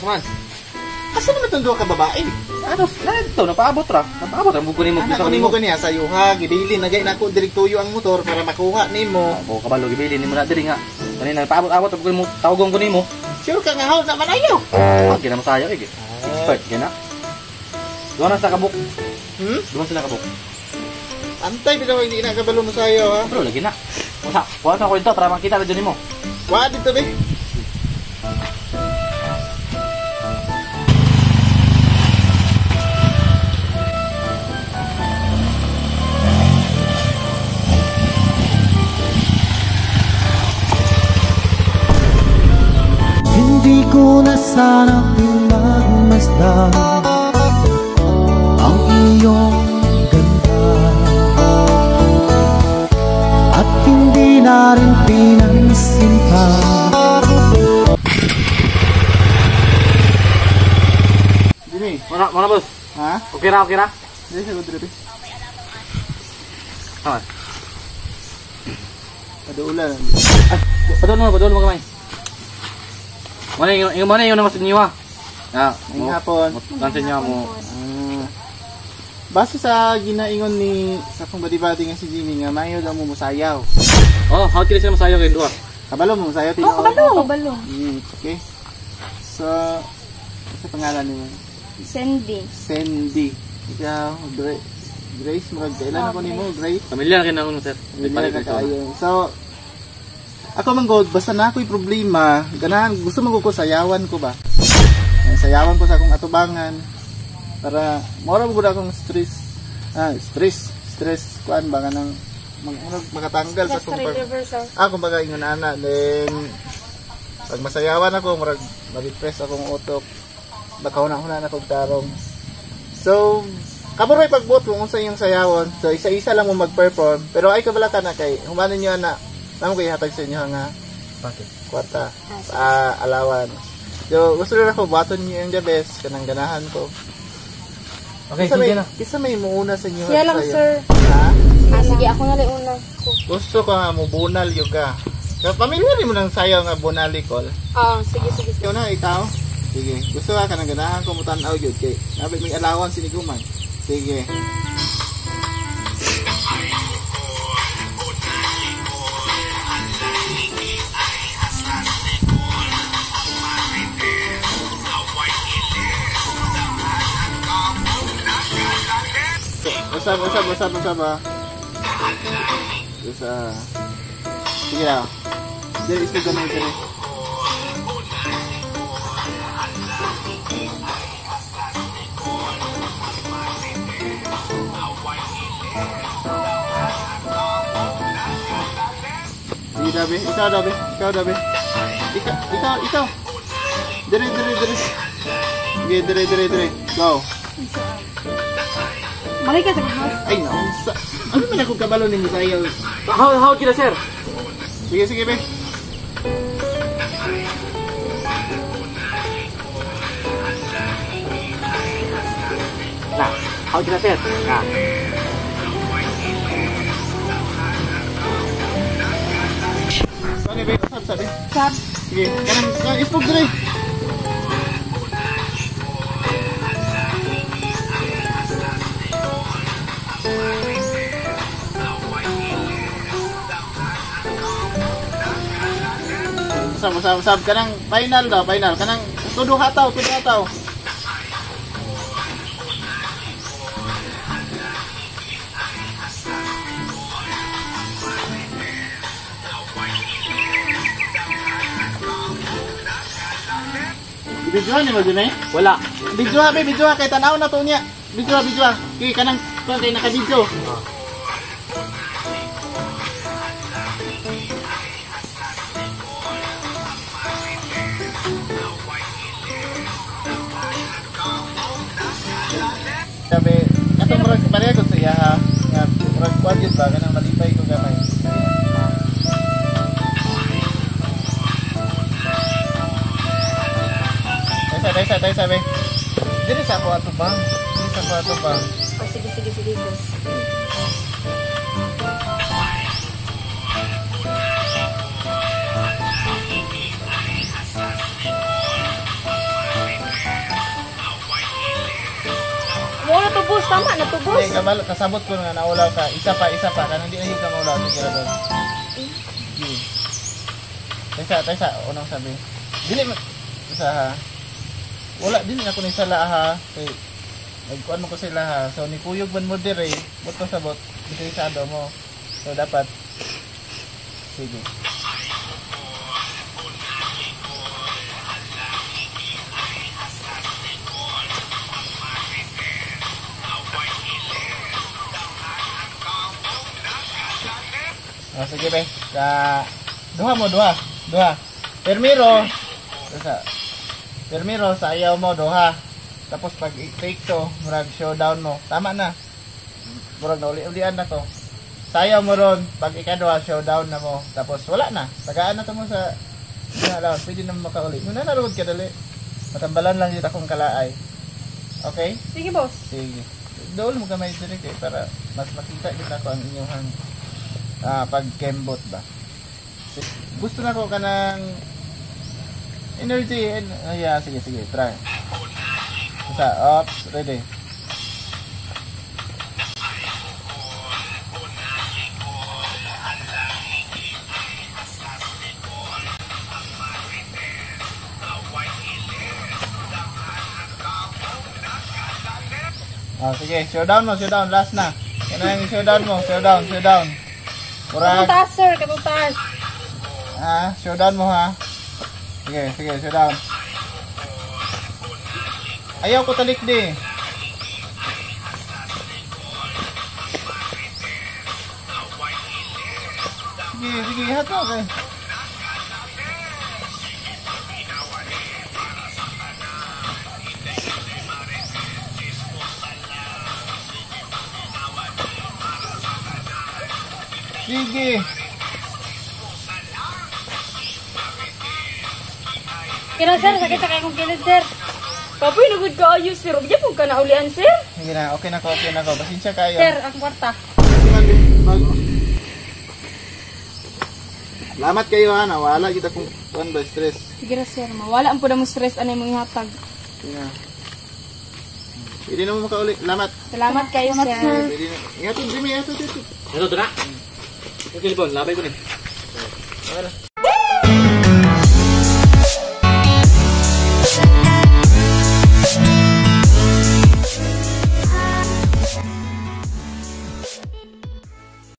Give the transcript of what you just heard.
man. Asa naman itong duha ka babae? Ano, na ito, napaabot ra. Napaabot ra, mugo nimo, Anak bisa ko ko nimo nimo. ganiya sa yuha, gibilin na gay nako diri tuyo ang motor para makuha nimo. Ako kabalo gibilin nimo na diri nga. Kanina napaabot-abot ko nimo, tawagon ko nimo. Sure ka nga hold na man ayo. Ah, gina masayo eh. Expert gina. Duha na sa kabuk. Duha sila kabuk. Antay bitaw hindi na kabalo mo sayo ha. Pero lagi na. Usa, kuha sa ko dito para makita ra nimo. Wa dito be. Hindi ko na sana pinagmasdan ang iyong ganda, at hindi na rin pinansin pa. Dini. Mana mana boss? Ha? Okay ra, okay ra. Dili sa diri be. Tama. Padulan. Ay, padulong mo gamay. Mana yung mana yung namas niyo ah. Ah, Ngayong hapon. Kansa niya mo. Ah. Base sa ginaingon ni sa akong badi-badi nga si Jimmy nga mayo daw mo musayaw. Oh, how kini sila masayo kay duha? Kabalo mo musayaw tinuod. Oh, kabalo. Kabalo. Okay. So, sa pangalan nimo? Sandy. Sandy. Ikaw, Grace, murag kailan ako nimo, Grace? Pamilya na kinahanglan sir. Pamilya na kaayo. So, ako man god, basta na ako'y problema, ganahan, gusto man ko sayawan ko ba? Sayawan ko sa akong atubangan para mora mo gud akong stress, stress kuan ba nga nang makatanggal sa Stress akong pag, reliever, sir. Kumbaga ingon ana, then pag masayawan ako, murag ma-depress akong utok, makahuna-huna na kog tarong. So, kamuray pagbuot kung unsa iyong sayawon. So, isa-isa lang mo mag-perform. Pero ay kabala ka na kay humanin niyo na namo kay hatag sa inyo nga Bakit? kwarta, allowance. So, gusto rin ako buhaton niyo yung the best kanang ganahan ko. Okay, Kisa sige may, na. Kisa may muuna sa inyo. Siya lang, sayo. sir. Ha? Ah, sige, ako na lang una. Gusto ko nga mubunal yung ka. Pamilya rin mo ng sayaw nga bunalikol. Ah, sige, sige, sige. Ikaw na, ikaw. Sige. Gusto ka kanang ganahan ko mutan-aw yun. Kay, nabit may allowance ni Guman. Sige. Usab, usab, usab, usab, ah. Usab. Sige na. Dili, isip ganun, dili. Sige, Dabi. Ikaw, Dabi. Ikaw, Dabi. Ikaw, ikaw, ikaw. Dire, dire, dire. Sige, dire, dire, dire. Go. Balik ka sa boss. Ay, no. Ano man akong kabalo ni Musayaw? How kila sir? Sige, sige, be. Na, how kila sir? Na. Sorry, be. Usab, sabi. Sab. Sige, kanang ispog dire. Usab, usab, usab. Kanang final daw, final. Kanang tudo hataw, tudo hataw. Bidyohan ni mo Jimmy? Wala. Bidyoha, be, bidyoha kay tanaw na to niya. Bidyoha, bidyoha. Kay kanang kay naka-video. Sabi, katong murag pareha ko sa iya ha. Nga murag kuan gyud ba kanang malipay ko gamay. Taysa, taysa, taysa, be. Dili sa ako ato bang? Dili sa ako ato bang? Oh, sige, sige, sige, boss. boss. Tama na to, boss. Hindi, kabalo, kasabot ko nga naulaw ka. Isa pa, isa pa. Kanang di na yun ka maulaw. Sige ra doon. Sige. Tesa, tesa. Unang sabi. Dili, isa ha. Wala, dili ako ni sala ha. Kay, nagkuan mo ko sila ha. So, ni kuyog man mo dire, bot ko sabot, interesado mo. So, dapat, sige. Oh, sige be. Sa duha mo duha. Duha. Permiro. Sa Permiro sa ayaw mo duha. Tapos pag i-take to, murag showdown mo. Tama na. Murag na uli-ulian na to. Sayaw mo ron, pag ikaduha, showdown na mo. Tapos wala na. Tagaan na to mo sa allowance. Pwede na makauli. Muna naroon ka dali. Matambalan lang dito akong kalaay. Okay? Sige, boss. Sige. Dool mo kamay diri kay para mas makita gid nako ang inyong pagkembot ba. Gusto na ko kanang energy and yeah, sige sige, try. Isa, ops, ready. Ah, sige, showdown mo, showdown, last na. Kanang showdown mo, showdown, showdown. Katong Murag, taas, sir. Katong taas. Showdown mo ha. Sige, sige, showdown. Ayaw ko talik di. Sige, sige, hato kay. Sige. Kira, sir. Sakit sa kayong kilid, sir. Kapoy, nagod ka ayos, sir. Huwag po ka na ulian, sir. Sige na, okay na ko, okay na ko. Pasensya kayo. Sir, ang kwarta. Salamat kayo ha, nawala kita kung kuan ba stress. Sige ra, sir. Mawala ang po na mo stress anay mong ihatag. Sige na. Pwede na mo makauli. Salamat. Salamat kayo, sir. Pwede na. Ingat, Jimmy, ingat, ingat. Ito, ito na. Okay, Libon, labay ko ni. Okay na.